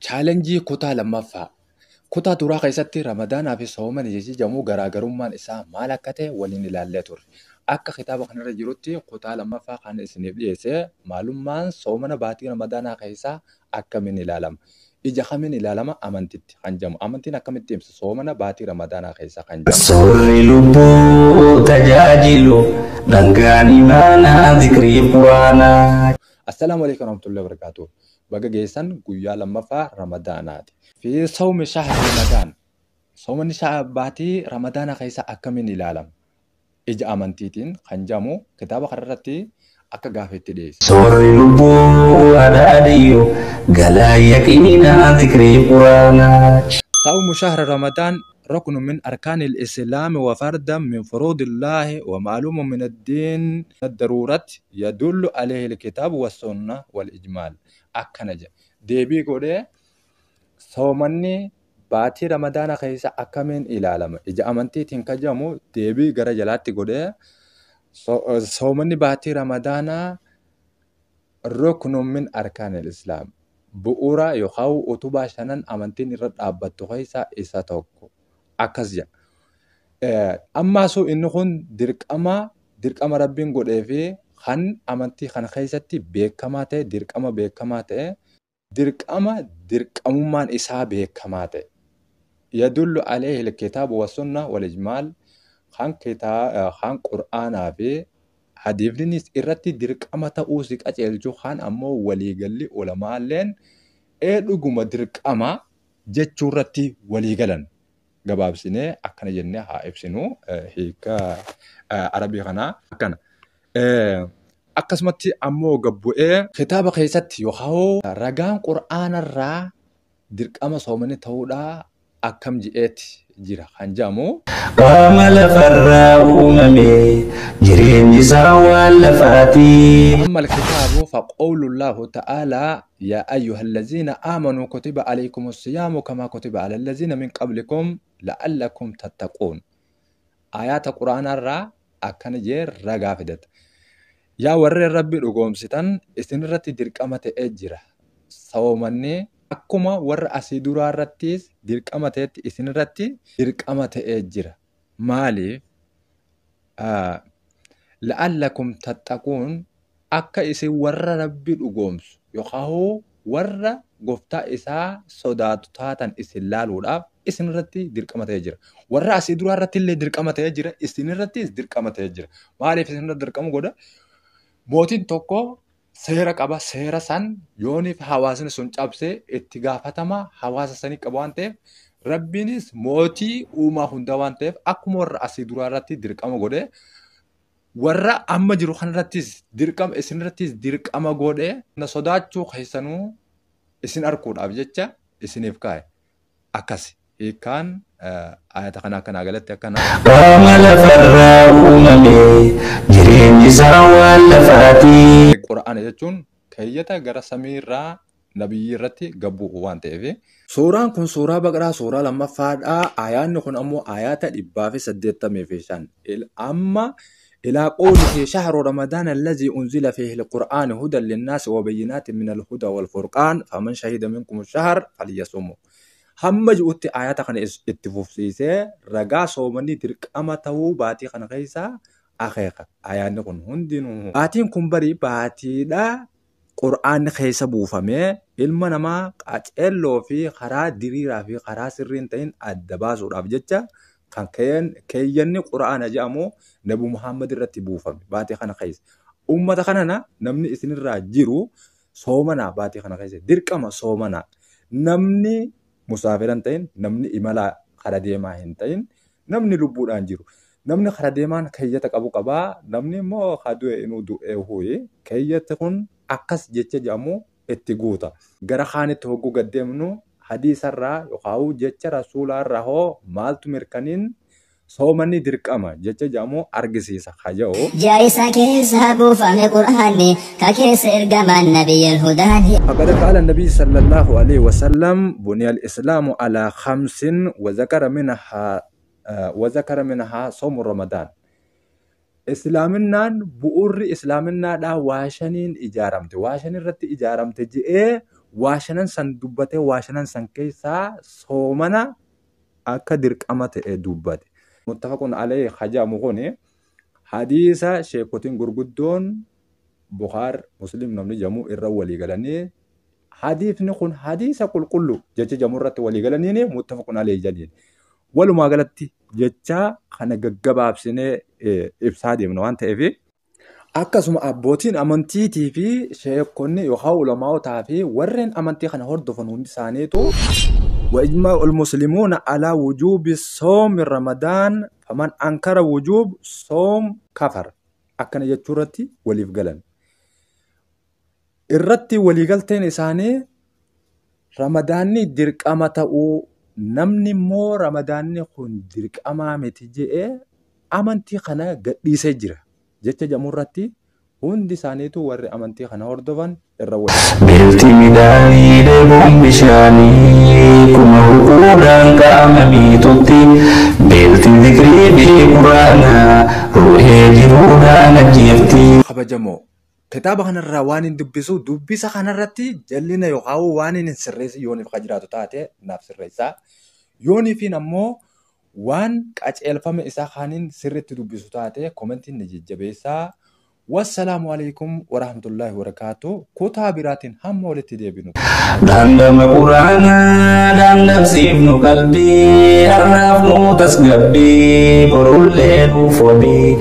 Chaalenjii kutaa lammaffaa. Kutaa duraa keessatti Ramadaanaa fi soomani jechi jedhamu garaagarummaan isaa maal akka ta'e waliin ilaallee turre. Akka kitaaba kanarra jirutti kutaa lammaffaa kan isiniif dhiyeesse maalummaan soomana baatii Ramadaanaa keessaa akkamiin ilaalama? Ija kamiin ilaalama amantitti kan jedhamu. Amantiin akkamitti ibsa soomana baatii Ramadaanaa keessaa kan jedhamu. Soorri lubbuu tajaajilu dhangaan imaanaa zikrii quraanaa. Assalaamu alaikum warahmatullahi wabarakatuh. Baga geessan guyyaa lammaffaa Ramadaanaati. Fi sawmi shahri Ramadaan. Soomani baatii Ramadaanaa keessa akkamiin ilaalama? Ija amantiitiin kan jedhamu kitaaba kanarratti akka gaafeetti dhiyeesse. Soorri lubbuu adhaadhiyyu galaa yaqiinaa zikrii quraanaa. صوم شهر رمضان ركن من أركان الإسلام وفردا من فروض الله ومعلوم من الدين الضرورة يدل عليه الكتاب والسنة والإجمال. أكنج ديبي قولي صومني باتي رمضان خيسا أكمن إلى عالم إجا أمنتي تنكجمو ديبي غرا جلاتي قولي صومني باتي رمضان ركن من أركان الإسلام bu'uura yookaan utubaa shanan amantiin irra dhaabbattu keessaa isa tokko. Akkas jedha. Ammaasuu inni kun dirqama rabbiin godhee fi kan amantii kana keessatti beekamaa ta'e dirqama beekamaa ta'e dirqama dirqamummaan isaa beekamaa ta'e. Yadullu alayhi alkitaabu wassunna wal ijmaal kan kan qur'aanaa fi hadiifnis irratti dirqama ta'uu si qajeelchu kan ammoo waliigalli ulamaalleen dhuguma dirqama jechuu irratti waliigalan. Gabaabsinee akkana jennee haa ibsinu hiika arabii kanaa akkana. Akkasumatti ammoo gabbu'ee kitaaba keessatti yookaan ragaan qur'aanarraa dirqama soomani ta'uudhaa akkam ji'eeti jira kan jedhamu. Qaama lafarraa uumame jireenyi isaa waan lafaati. أما الكتاب فقول الله تعالى يا أيها الذين آمنوا كتب عليكم الصيام كما كتب على الذين من قبلكم لعلكم تتقون. آيات القرآن الرا أكن جير رقا فدت. يا ور ربي رقوم ستان إسن رتي درقمة أجرة صومني أكما ور أسيدورا رتيس درقمة إسن رتي درقمة أجرة مالي لعلكم تتقون akka isin warra rabbi dhugoomsu yookaan warra gooftaa isaa sodaatu taatan isin laaluudhaaf isin irratti dirqama ta'ee jira. Warra asii duraa irratti illee dirqama ta'ee jira. Isin irrattis dirqama ta'ee jira. Maaliif isin irratti dirqama godha? Mootiin tokko seera qaba. Seera san yooniif hawaasni sun cabsee itti gaafatama hawaasa sanii qaba waan ta'eef rabbiinis mootii uumaa hundaa waan ta'eef akkuma warra asii duraa irratti dirqama godhee warra amma jiru kanarrattis dirqama isinirrattis dirqama godhee na sodaachuu keessanuu isin arguudhaaf jecha isiniif kaa'e. Akkas hiikkaan ayata kana akkanaa galatti akkana. Qaama lafarraa uumame jireenyi isaa waan lafaati. Qura'aana jechuun keeyyata gara samiirraa nabiyyi irratti gabbu'u waan ta'eef. Suuraan kun suuraa Baqaraa suuraa lammaffaadha. Ayaanni kun ammoo ayaata 185. Amma إلى قوله شهر رمضان الذي أنزل فيه القرآن هدى للناس وبينات من الهدى والفرقان فمن شهد منكم الشهر فليصومه. هم جئت آيات خن اتفوفسيسه رجا صومني ترك أما تو باتي خن غيسا أخيخ آيات نكون هندينو باتين كمبري باتي لا قرآن خيسا بوفمه ilma namaa qaceelloo fi karaa diriiraa fi karaa sirriin ta'in adda baasuudhaaf jecha kan keeyyanni qura'aana jedhamu Nabi Muhammad irratti buufame baatii kana keessa. Uummata kanana namni isinirraa jiru soomanaa baatii kana keessa dirqama soomanaa. Namni musaafira hin ta'in, namni imala kara deemaa hin ta'in, namni lubbuudhaan jiru. Namni kara deemaan keeyyata qabu qabaa, namni immoo du'e inuu du'ee huyi. Keeyyatti kun akkas jecha jedhamu itti guuta. Gara kaanitti hogguu gad deemnu hadiisarraa yookaan jecha rasuulaarraa hoo maaltu mirkaniin soomanni dirqama jecha jedhamu argisiisa haja'u. Ji'a isa keessa buufame qur'aanni ka keessa ergamaan nabiyyal hudaani. فقد قال النبي صلى الله عليه وسلم بني الإسلام على خمس وذكر منها صوم رمضان. Islaaminaan bu'uurri islaaminaadhaa waa shaniin ijaaramte. Waa shan irratti ijaaramte je'ee Waa shanan san dubbatee waa shanan san keessaa soomana akka dirqama ta'e dubbate. Muttafaqun alayhi hajamu kuni hadiisa sheekotiin gurguddoon Bukaar Muslim namni jamu irra walii galanii hadiisni kun hadiisa qulqullu jecha jamu irratti walii galaniin muttafaqun alayhi jedhaniin. Walumaa galatti jecha kana gaggabaabsinee ibsaa deemna waan ta'eef akkasuma abbootiin amantiitii fi sheekonni yookaan ulamaawotaa fi warreen amantii kana hordofan hundi isaaniitu وإجماع المسلمون على وجوب صوم رمضان فمن أنكر وجوب صوم كفر akkana jechuu irratti waliif galan. Irratti waliigalteen isaanii Ramadaanni dirqama ta'uu namni immoo Ramadaanni kun dirqamaa miti je'ee amantii kana gadhiisee jira jecha jedhamu irratti hundi isaaniitu warri amantii kana hordofan irra waliif. Beelti midhaanii dheebuun bishaanii kuma huquudhaan qaama miitutti beelti zikrii fi quraanaa ruhee jiruudhaan ajjeefti. Kabajamoo kitaaba kanarraa waan hin dubbisu dubbisa kanarratti jallina yookaan waan hin sirreessin yooniif kan jiraatu taate naaf sirreessaa. Yooniifiin ammoo waan qaceelfame isaa kaaniin sirriitti dubbisu taate komentiin ni jajjabeessaa. Wassalaamu alaikum warahmatullaahi wabarakaatu. Kutaa biraatiin hamma walitti deebinu. Dhandhama quraanaa dhandhamsiifnu qalbii har'aaf nu tasgabbii borullee nuuf wabii.